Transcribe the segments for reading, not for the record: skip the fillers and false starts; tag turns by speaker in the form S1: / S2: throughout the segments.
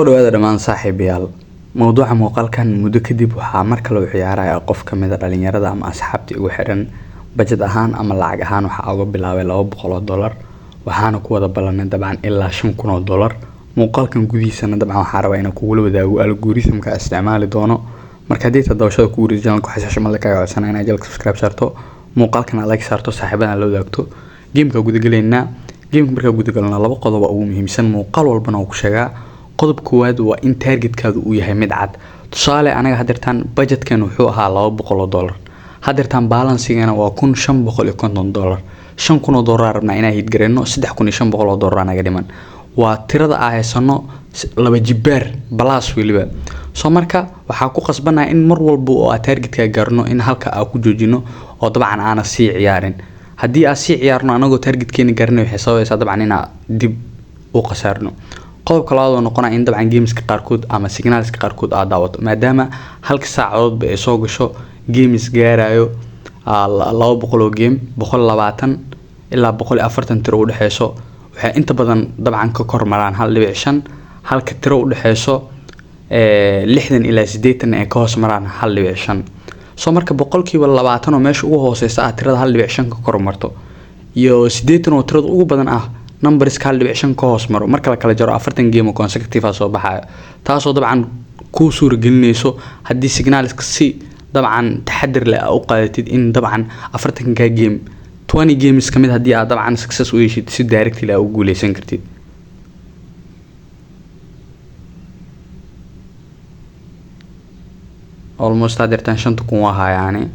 S1: Soo dhawaada dhammaan saaxiibayaal. Mowduuca muuqaalkan muddo kadib waxaa mar kale u ciyaaraya qof ka mid ah dhalinyarada ama asxaabta igu xiran. Budget ahaan ama lacag ahaan waxaa uga bilaabay $200, waxaana ku wada ballanay dabcan ilaa $5,000. Muuqaalkan gudihiisana dabcan waxaa rabaa inaan kugula wadaago algorithm-ka isticmaali doono. Marka haddii taad daawashada kugu rido channel-ka, waxaa si xushmad leh kaaga codsanaya inaad channel-ka subscribe saarto, muuqaalkan aad like saarto, saaxiibadana la wadaagto. Game-ka guda galeynaa. Game-ka markaa guda galno, laba qodob oo ugu muhiimsan muuqaal walbana uu ku sheegaa. Qodob koowaad waa in targetkaadu uu yahay mid cad. Tusaale, anaga hadeertaan budgetkan wuxuu ahaa $200. Hadeertaan balancigana waa $1,550. $5,000 rabnaa inaan hit gareyno, $3,500 naga dhiman. Waa tirada aan haysano laba jibaar plus weliba. Soo marka waxaa ku qasbanahay in mar walba oo aan targetka gaarno in halka aan ku joojino oo dabcan aana sii ciyaarin. Haddii aan sii ciyaarno anagoo targetkeena garanay, waxay sababaysaa dabcan inaan dib u khasaarno. Qodobka labaad oo noqonaya in dabcan gameska qaarkood ama signalska qaarkood aad daawato, maadaama halka saacadoodba ay soo gasho games gaarayo 200 oo game, 120 ilaa 140 tiro u dhexeyso, waxay inta badan dabcan ka kor maraan 1.5, halka tiro u dhexeyso 60 ilaa 80 ay ka hoos maraan 1.5. Soo marka 20% oo meesha ugu hooseysa ah tirada 1.5 ka kor marto iyo 80 oo tirada ugu badan ah numberska 1.5 ka hoos maro, marka la kala jaro 40 game oo consecutive ah soo baxayo, taasoo dabcan kuu suuragelinayso haddii signalska si dabcan taxadir leh aad u qaadatid in dabcan 40-ka game 20 games kamid haddii aad dabcan success u yeeshid, si directly aad u guuleysan kartid. Almost hadeertaan 5,000 waa hayaane.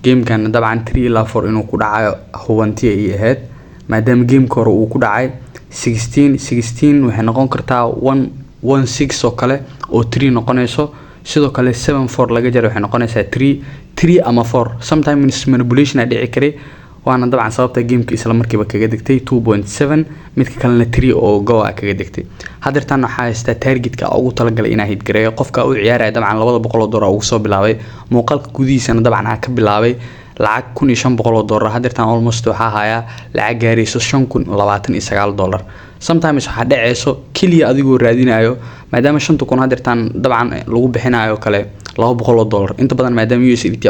S1: Gamekan dabcan 3 ilaa 4 inuu ku dhacayo hubanti ay ahayd, maadaama gameka hore uu ku dhacay 16 16, waxay noqon kartaa 1 1 6 oo kale oo 3 noqonayso. Sidoo kale 7 4 laga jaray waxay noqonaysaa 3 3 ama 4. Sometimes manipulation aa dhici karay, waana dabcan sababta gameka isla markiiba kaga degtay 2.7, midka kalena 3 oo go ah kaga degtay. Hadeertaan waxaa haystaa targetka ugu talagalay inaa hit gareeyo. Qofka u ciyaaraya dabcan $200 ugu soo bilaabay, muuqaalka gudihiisana dabcan aa ka bilaabay lacag $1,500. Hadeertaan almost waxaa hayaa lacag gaarayso $5,029. Sometimes waxaa dhaceyso keliya adigoo raadinayo, maadaama 5,000 hadeertaan dabcan lagu bixinayo kale $200 inta badan, maadaama USDT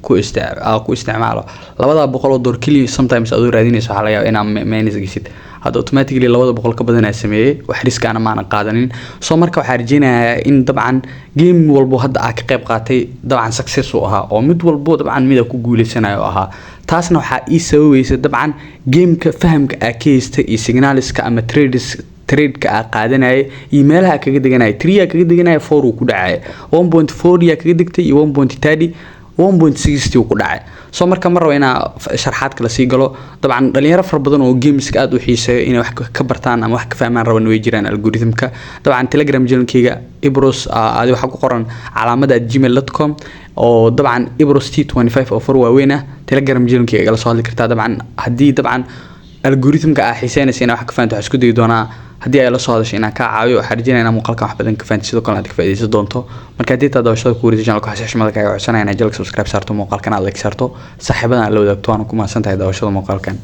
S1: ku isticmaalo $200 keliya, sometimes adoo raadinayso waxaa laga yaabaa inaa minus geshid. Hadda automatically 200 ka badan aa sameeyey, wax risk ana maana qaadanin. Soo marka waxaa rajeynayaa in dabcan game walbo hadda aa ka qayb qaatay dabcan success uu ahaa, oo mid walbo dabcan mid aa ku guuleysanayo ahaa. Taasna waxaa ii sababaysa dabcan gameka fahamka aa ka haystay iyo signalska ama trades trade-ka aa qaadanayay iyo meelaha kaga deganaya. 3 aa kaga deganaya, 4 uu ku dhacay, 1.4 yaa kaga degtay iyo 1.30, 1.60 uu ku dhacay. Soo marka ma rabo inaa sharxaad kala sii galo. Dabcan dhalinyaro fara badan oo gameska aad u xiiseeyo inay wax ka bartaan ama wax ka fahmaan raban way jiraan algorithmka. Dabcan Telegram channelkayga Ibros adi waxaa ku qoran calaamada @gmail.com oo dabcan Ibros T25 oo far waaweyn ah. Telegram channelkayga igala soo hadli kartaa. Dabcan haddii dabcan algorithmka aa xiiseynaysa inaa wax ka fahanto, waxaa isku dayi doonaa haddii ay la soo hadasho inaan kaa caawiyo. Waxaan rajeynaya inaa muuqaalkan wax badan ka fahanto, sidoo kalena aad ka faa'iidaysan doonto. Marka haddii taa daawashada ku wareysay channelka, waxaa si xushmad kaaga codsanaya inaad channelka subscribe saarto, muuqaalkan aad like saarto, saaxiibadan aad la wadaagto. Waana ku mahadsan tahay daawashada muuqaalkan.